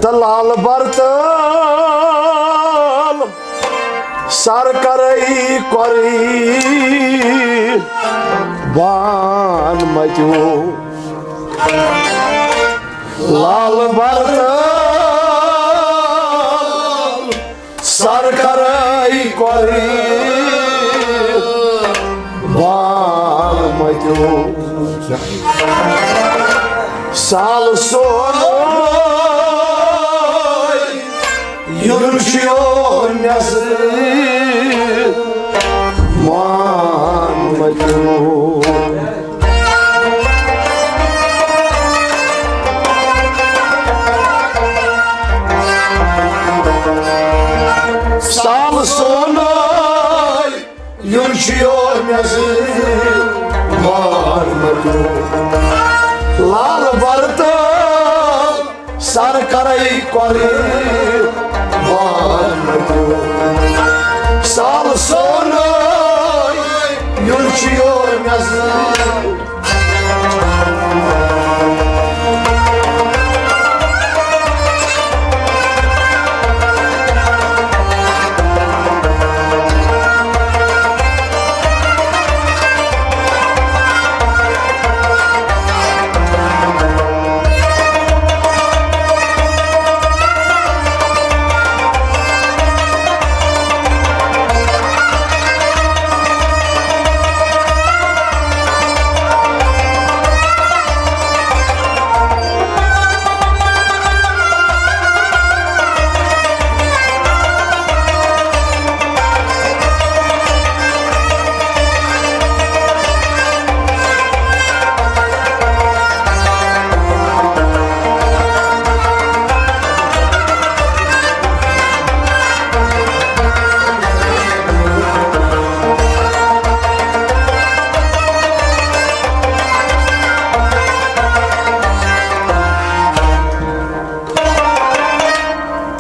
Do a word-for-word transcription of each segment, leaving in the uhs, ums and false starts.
تہٕ لال برتل سر کرے قربان متیو۔ لال برتل سر کرے قربان متیو۔ سال سون یُن چھُ یور نٮ۪صٕر مان متیو۔ سال سون یُن چھُ یور نٮ۪صٕر مان متیو۔ لال برتل سر کرے قربان متیو۔ سال سون یُن چھُ یور نٮ۪صٕر۔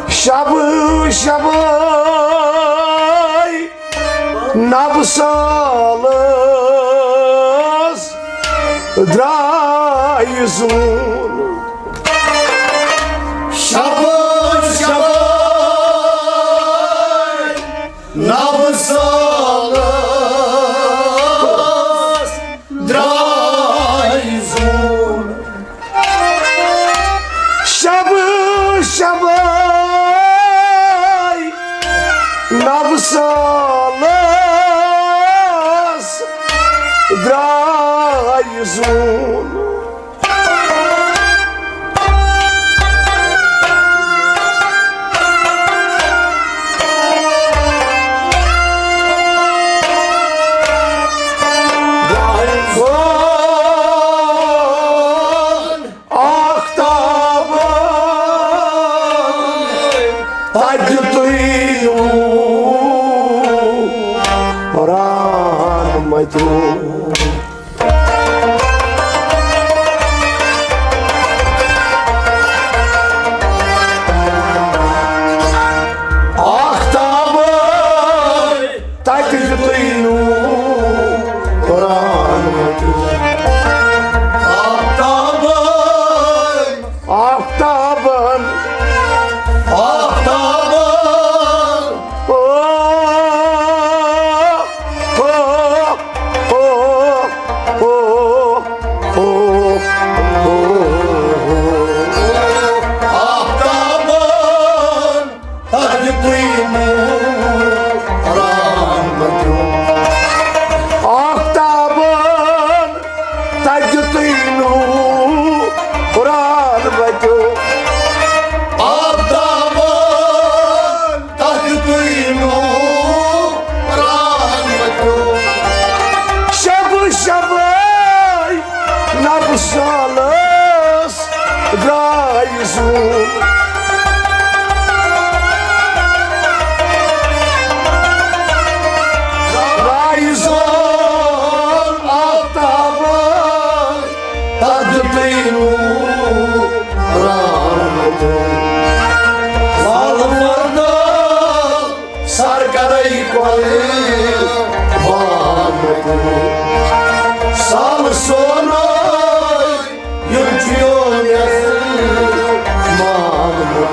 شب شبے نبہٕ سالس درٛاے زوٗن۔ شب شبے نبہٕ سالس درٛاے زوٗن۔ شب شبے نبہٕ سالس درٛاے زوٗن۔ آفتاب تجہِ تُے نوٗر رحمتیُک۔ آفتاب تتہِ دیُتُے نوٗر قرآن مجیٖد۔ آفتابن، آفتابن، آفتابن۔ او، او، او، او، او، او۔ آفتابن تتہِ دیُتُے نوٗر رحمتیُک۔ آفتابن تتہِ دیُتُے نوٗر رحمتیُک۔ آفتابن تتہِ دیُتُے نوٗر رحمتیُک۔ شب شبے نبہٕ سالس درٛاے زوٗن۔ درٛاے زوٗن آفتابن، تتھ دیُتُے نوٗر رحمتیُک۔ لال مردن سر کرے قربان۔ سال سونُے یُن چھُ یون یس مان۔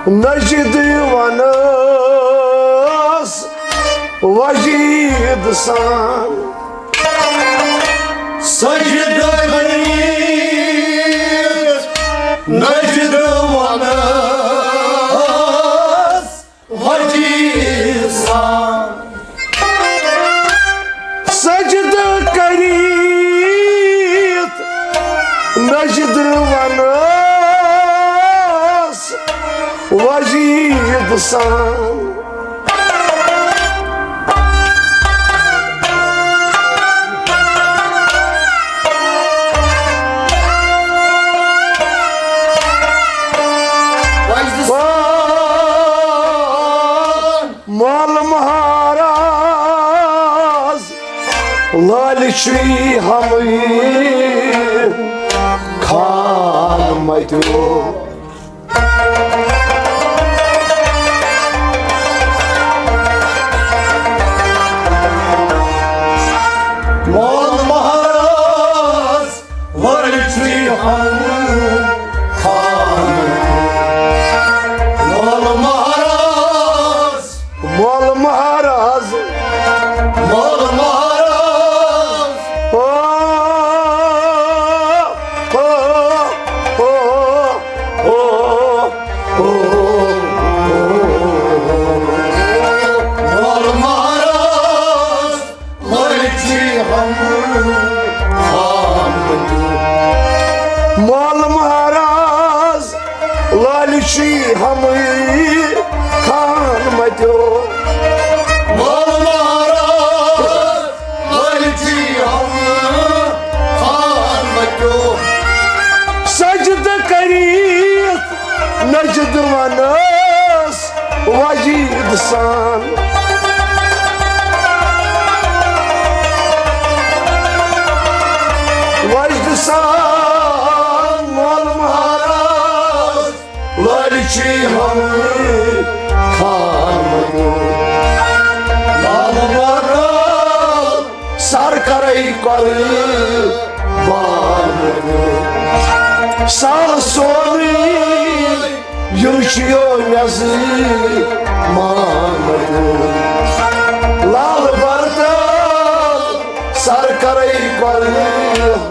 نجد ونس وجید سان۔ سجدٕ کٔرِتھ نجد ونس وجید سان۔ سجدٕ کٔرِتھ نجد ونس وجید سان۔ مول مہراز لالچی ہمیں خان متیو۔ مول مہراز لالچی ہمیں خان متیو۔ مول مہراز مول مہراز۔ مول مہراز۔ او، او، او، او، او۔ مول مہراز۔ لالچی ہمیں خان متیو۔ مول مہراز لالچی ہمیں خان متیو۔ مول مہراز لالچی ہمیں خان متیو۔ سجدٕ کٔرِتھ نجد ونس وجید سان۔ وجد سان مول مہراز لالچی ہمیں خان متیو۔ لال مہراز سر کرے قربان۔ سال سورُے یُرشیو مےٚ زِ مان۔ لال بردار سر کرے قربان۔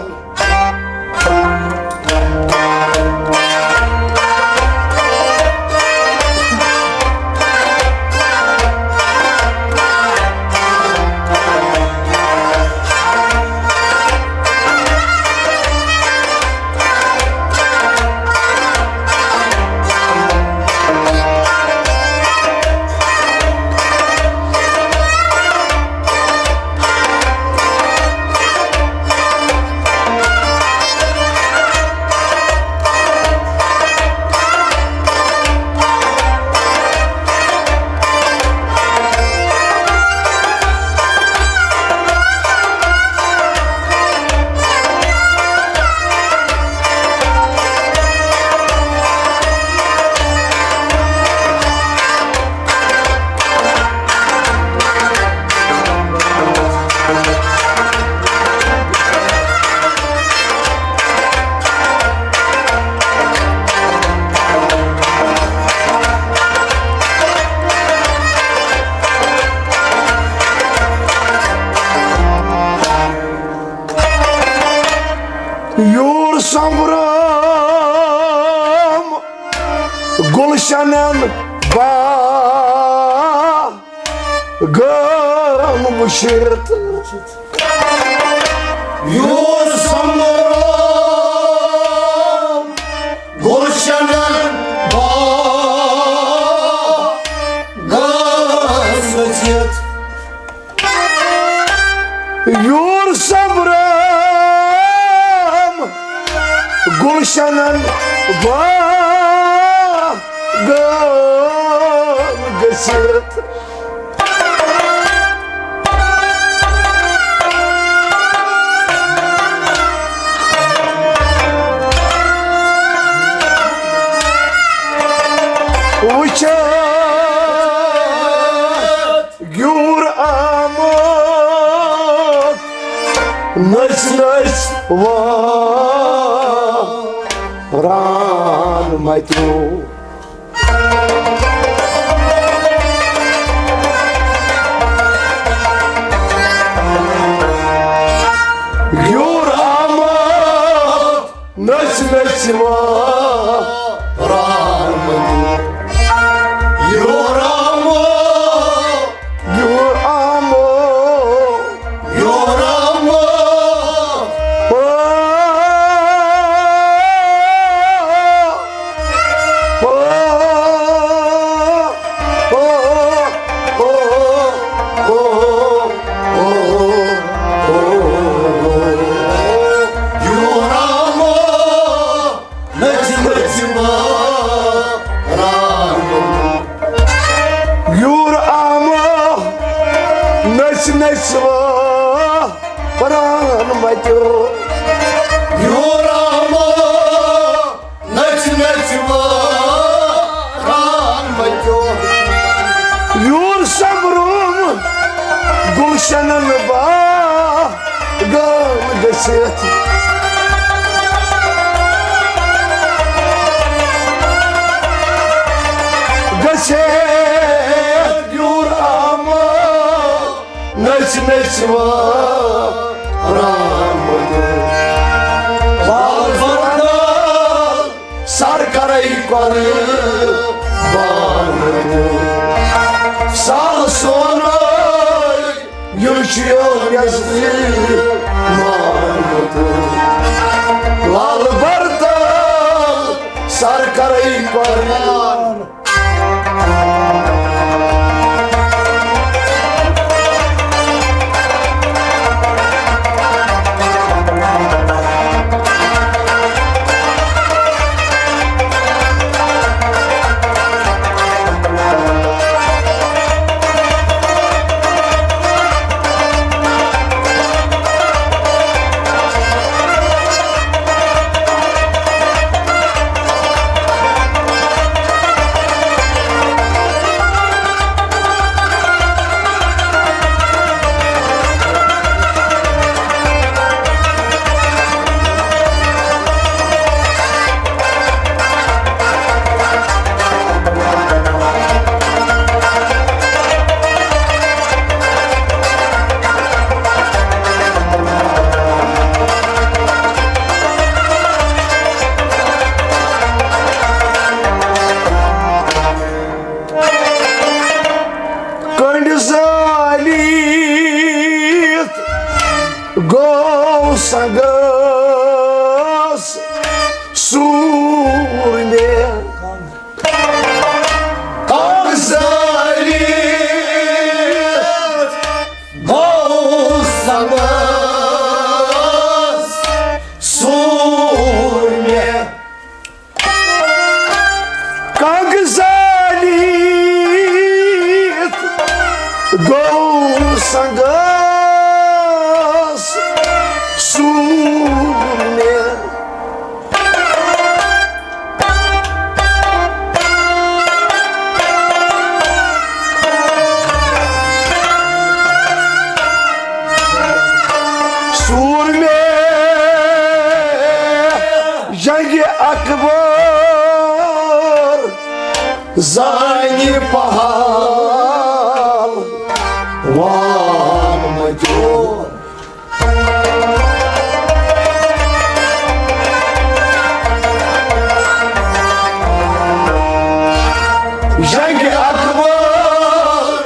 یور سومبرم گلشنن باغن وُچھِتھ۔ یور سومبرم گلشنن باغن وُچھِتھ۔ یور سومبرم گلشنن باغن گٔژھِتھ۔ وُچھِتھ گیوٗر آمُت نٔژ نٔژ وٲران متیو۔ نچھوا رام یور آمو، یور آمو، یور آمو۔ او، او، او، او، او، او، او، او، یور آمو۔ نچھ نچھ وا رام۔ یور آمو، نچھ نچھ وا پران متیو۔ یور آمو، نچھ نچھ وا رام متیو۔ یور سمروم گلشنن با گام گٔژھِتھ۔ گٔژھِتھ یور آمو، نچھ نچھ وا رام۔ بال بردار سر کرے قربان۔ سال سوناے یُشیو یزدی مانت۔ لال بردار سر کرے قربان۔ کنڈ زٲلِتھ گوٚو سنگس سوٗر مےٚ۔ کنڈ زٲلِتھ گوٚو سنگس سوٗر مےٚ۔ کنگ زٲلِتھ گوٚو سنگس سوٗر مےٚ۔ سوٗر مےٚ جنگِ اکبر زانہِ پہلوان متیو۔ جنگِ اکبر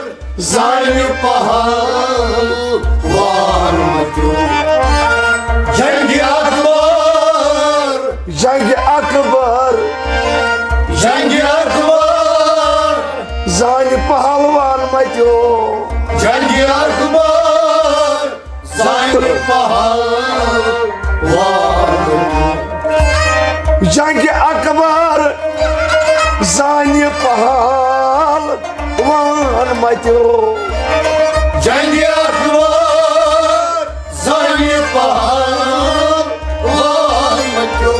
زانہِ پہلوان متیو۔ جنگِ اکبر۔ جنگِ اکبر۔ جنگِ اکبر۔ زانہِ پہلوان متیو۔ جنگِ اکبر۔ زانہِ پہلوان۔ جنگِ اکبر زانہِ پہلوان متیو۔ جنگِ اکبر زانہِ پہلوان متیو۔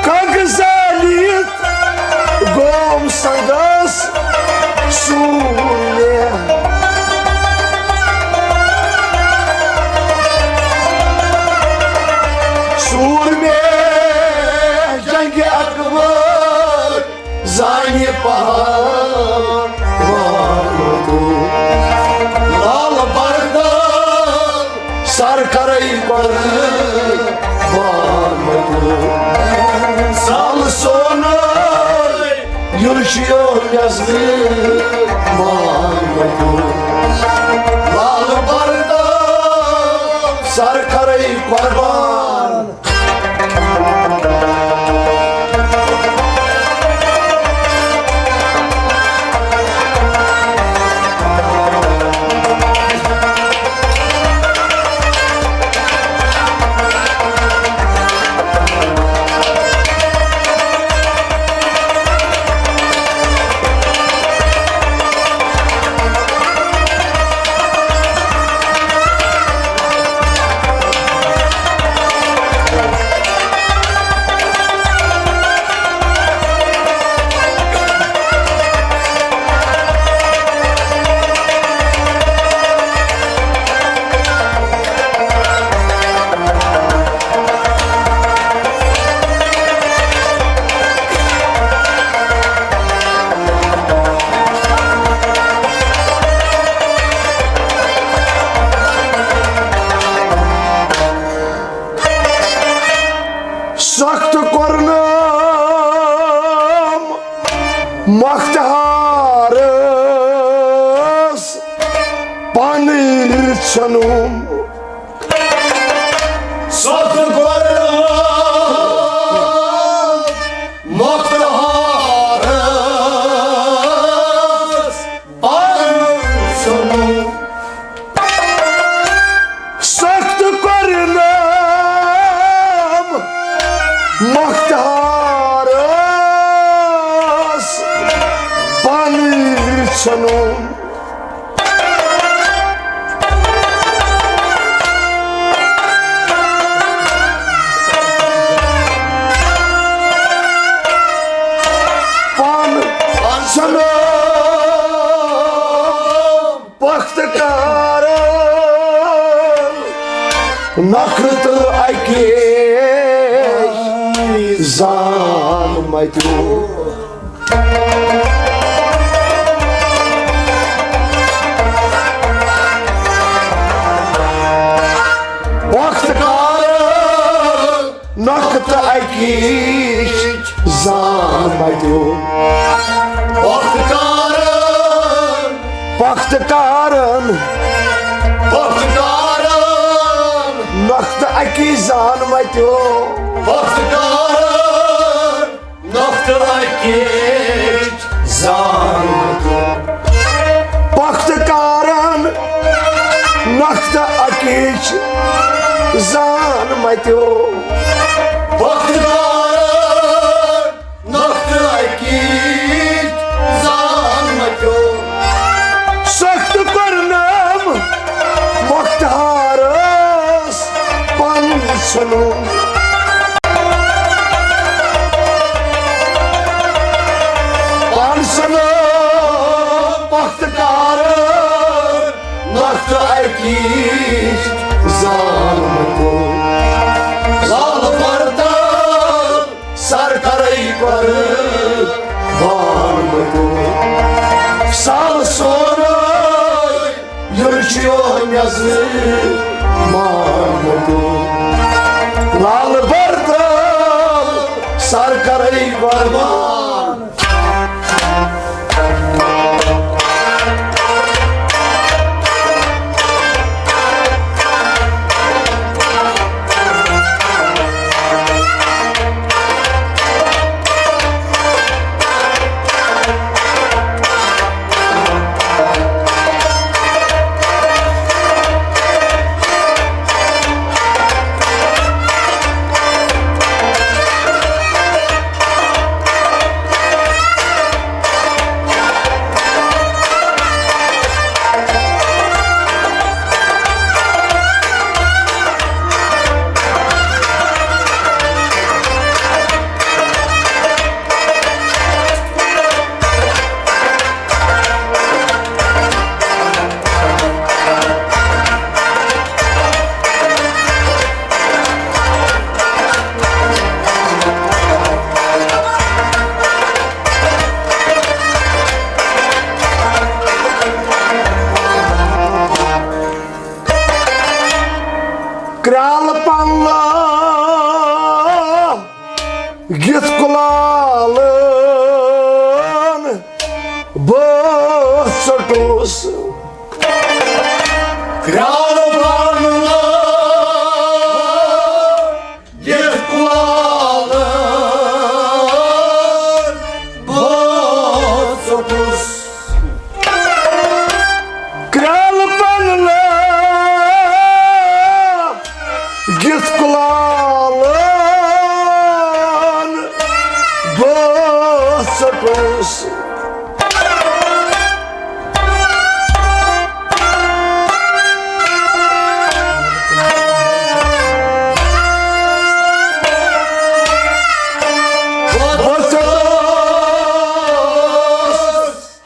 کنگ زٲلِتھ گوٚم سنگس سوٗر مےٚ۔ سوٗر مےٚ جنگِ اکبر زانہِ پہلوان۔ لال بردار سر کرے قربان۔ یُل چھُ یور یزنہِ مان مٔتِو۔ لال بردار سر کرے قربان۔ سخت کوٚرنم مختارس پنٕنۍ ژھنُم۔ سخت کوٚرنم مختارس پنُن سُنُن۔ سخت کوٚرنم مختارس پنٕنۍ ژھنُن۔ پن پن سنو پخت کارن نکھٕ تہٕ اکی زان متیو۔ پخت کارن نکھٕ تہٕ اکِچ زان متیو۔ پخت کارن، پخت کارن، پخت کارن نکھٕ تہٕ اکِچ زان متیو۔ پخت کارن نکھٕ تہٕ اکِچ زان متیو۔ پخت کارن نکھٕ تہٕ اکِچ زان متیو۔ پخت کارن نکھٕ تہٕ اکِچ زان متیو۔ سخت کوٚرنم مختارس پن ژھنُن۔ پانسن پختکار نکھٕ اکِچ زان متیو۔ لال بردار سر کرے پر بان متیو۔ سال سورے یُرشیو نظر مان متیو۔ لال بردار سر کرے قربان۔ کرال پنلا یتھ کلال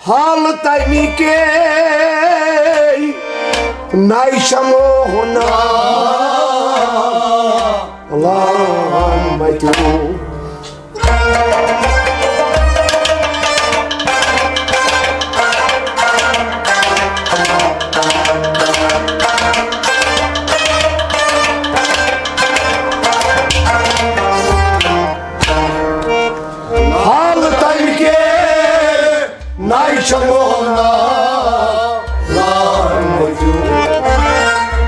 حال تمہِ کے نائی شمو ہونا لام بچو۔ حال تمہِ کے نائی شمونا لان مجو۔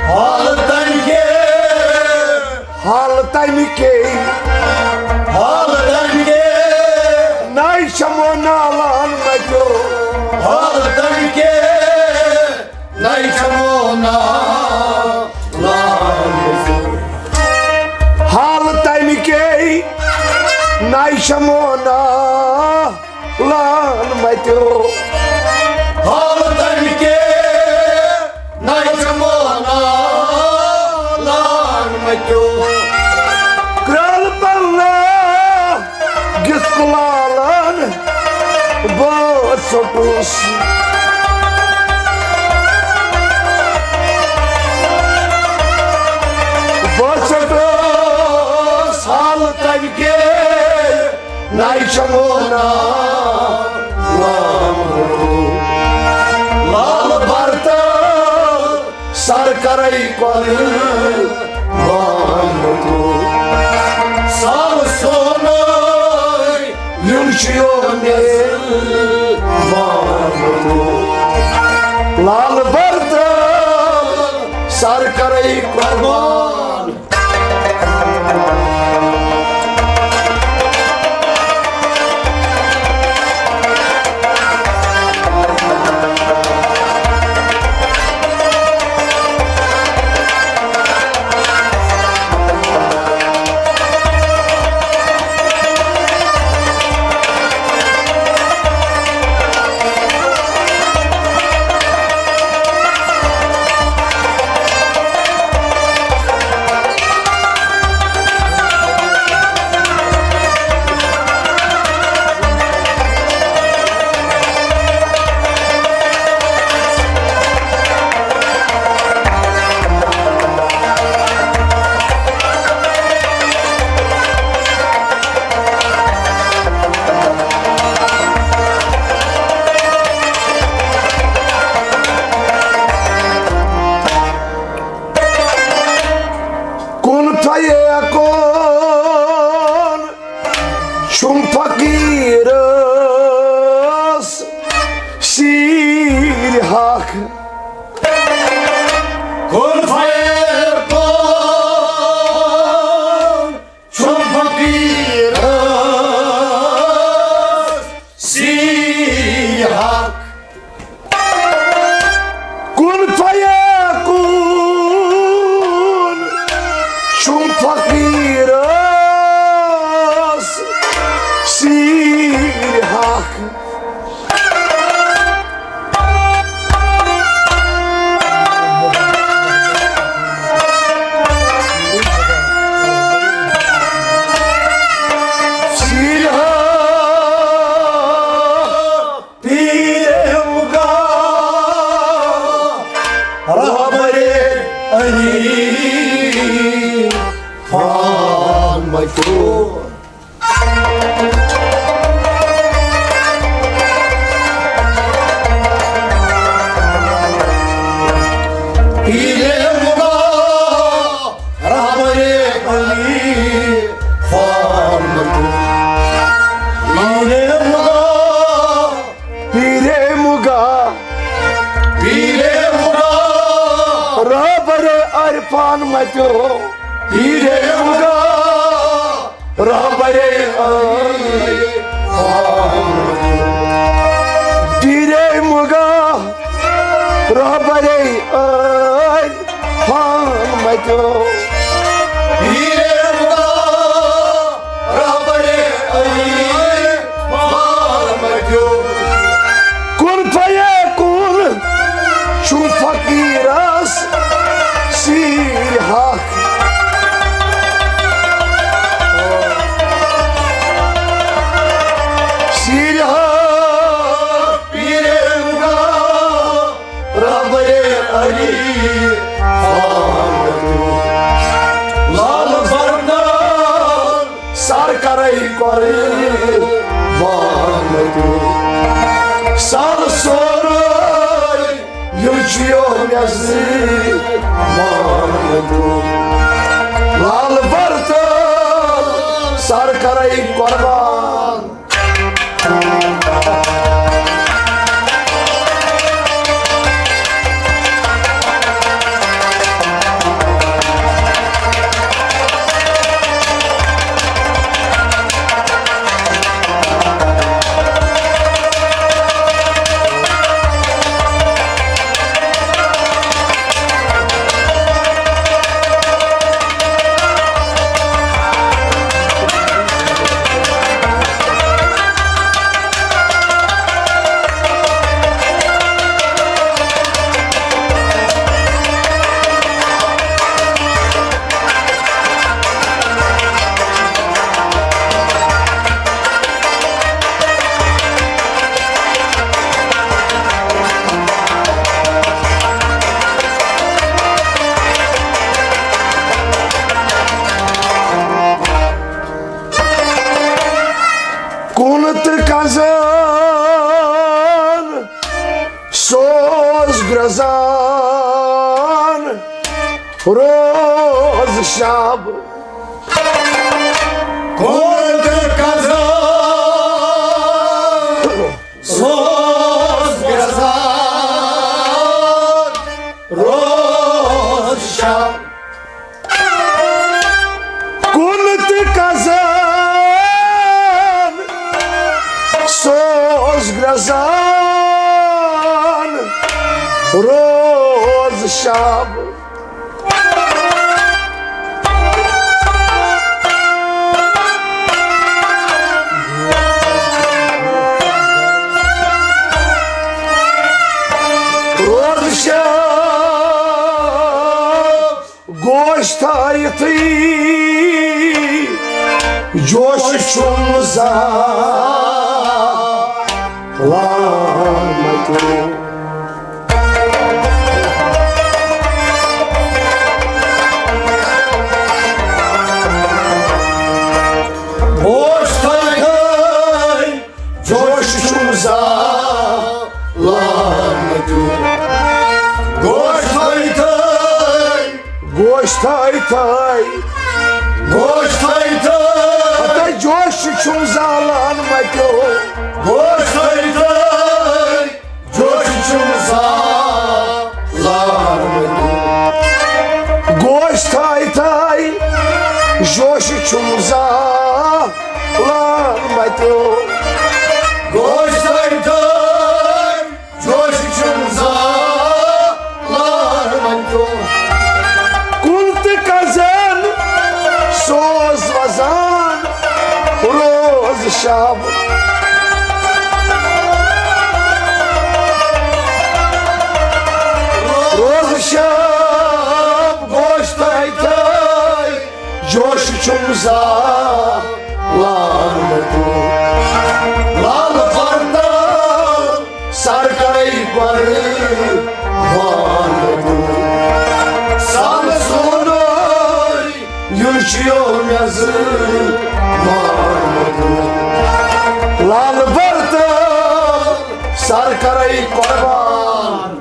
حال تمہِ کے، حال تمہِ کے، حال تمہِ کے نائی شمونا لان مجو۔ حال تمہِ کے نائی شمونا لان مجو۔ حال تمہِ کے نائی شمونا لان متیو۔ حال تمہِ کے نائی شمونا لان متیو۔ کرال پلہ گس کلالان بہٕ ژوٚٹُس۔ بہٕ ژوٚٹُس حال تمہِ کے نائی شمونا لال، لال برتہ سر کرے قربان تو۔ سال سونے یوشیو نے مان تو۔ لال برتہ سر کرے قربان۔ کُن فیکون چھُم فقیٖرس سیٖرِ حق۔ کُن فیکون چھُم فقیٖرس سیٖرِ حق۔ کُن فیکون چھُم فقیٖرس سیٖرِ حق۔ سیٖرِ حق۔ پیرے مغا رہبرِ علی فان مچو۔ پیرے مغا رہبرِ علی فان مچو۔ پیرے مغا پیرے مغا، پیرے مغا رہبرِ عرفان متیو۔ پیرے مغا رہبرِ عرفان متیو۔ پیرے مغا رہبرِ عرفان متیو۔ پیرے مغا رہبرِ عرفان متیو۔ چھُ فقیٖرس سیٖرۍ حق۔ سیٖرۍ حق پیٖرن گاو رہبرے علی فاطمہ۔ لال بردار سرکرے قربان۔ سر سورُے یہِ چھُ یوم یزید محمد۔ لال برتل سر کرے قربان۔ کُن تہٕ کزان سوز گرزان روز شب۔ کُن تہٕ کزان سوز گرزان روز شب۔ کُن تہٕ کزان سوز گرزان روز شب۔ روز شب گوش تھٲیتھٕے جوش چھُم زالان متیو۔ گوش تھٲیتھٕے جوش چھُم زالان متیو۔ گوش تھٲیتھٕے گوش تھٲیتھٕے۔ گوش تھٲیتھٕے۔ ہتَے جوش چھُم زالان متیو۔ گوش تھٲیتھٕے۔ جوش چھُم زالان متیو۔ گوش تھٲیتھٕے۔ جوش چھُم زالان متیو۔ گوش تھٲیتھٕے۔ جوش چھُم زالان متیو۔ کُن تہٕ کزان سوز وزان روز شب۔ روز شب گوش تھٲیتھٕے جوش چھُم زالان متیو۔ لال پردان سر کرے قربان متیو۔ سال سونوے یُن چھُ یوم یزید محمد۔ لال برتل سر کرے قربان۔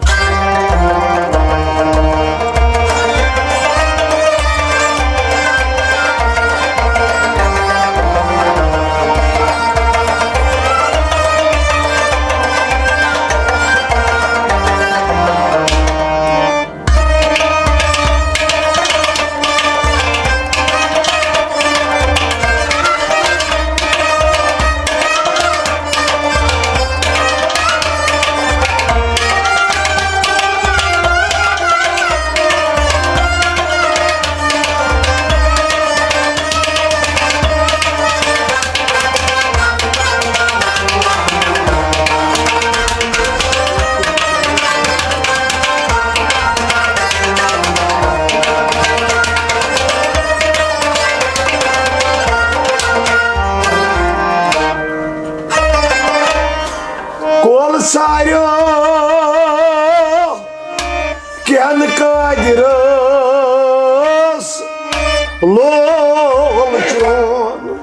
ساریو کٮ۪ن قٲدرس لول چون۔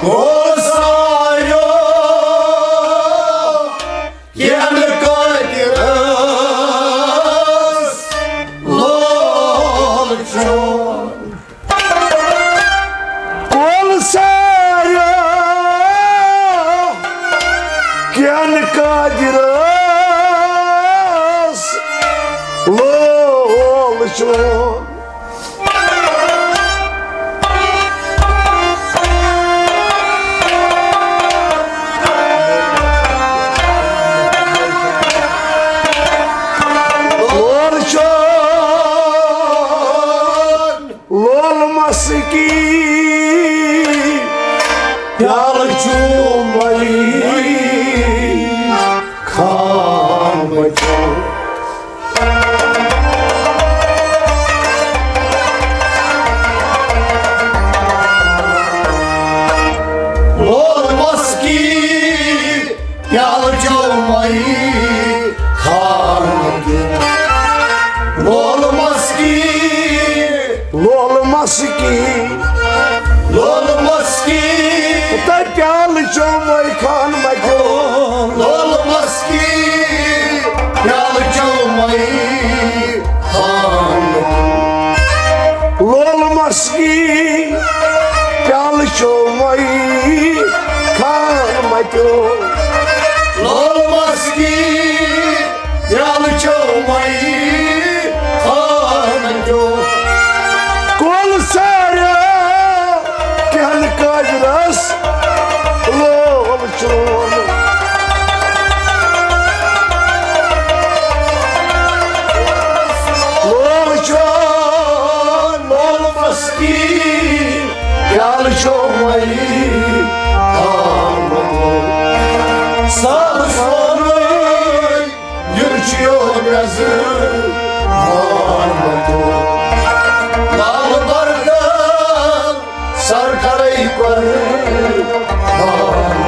او ساریو کٮ۪ن قٲدرس لول چون۔ کُل ساریو کٮ۪ن قٲدرس لول چون۔ لول چون۔ لول مسکی پیالہٕ چومے خان بچو۔ لول مسکی پیالہٕ چومے خان بچو۔ لول مسکی، لول مسکی، لول مسکی۔ تہٕ پیالہٕ چومے خان متیو۔ لول مسکی پیالہٕ چومے خان متیو۔ لول مسکی پیالہٕ چومے خان متیو۔ لول مسکی پیالہٕ چومے خان متیو۔ کُل ساریو کٮ۪ن قٲدرس لول چون۔ لول چون، لول مسکی پیالہٕ چومے خان متیو۔ سال سورُے یہِ چھُ یوت نظر محمدو۔ لال بردل سر کرے قربان۔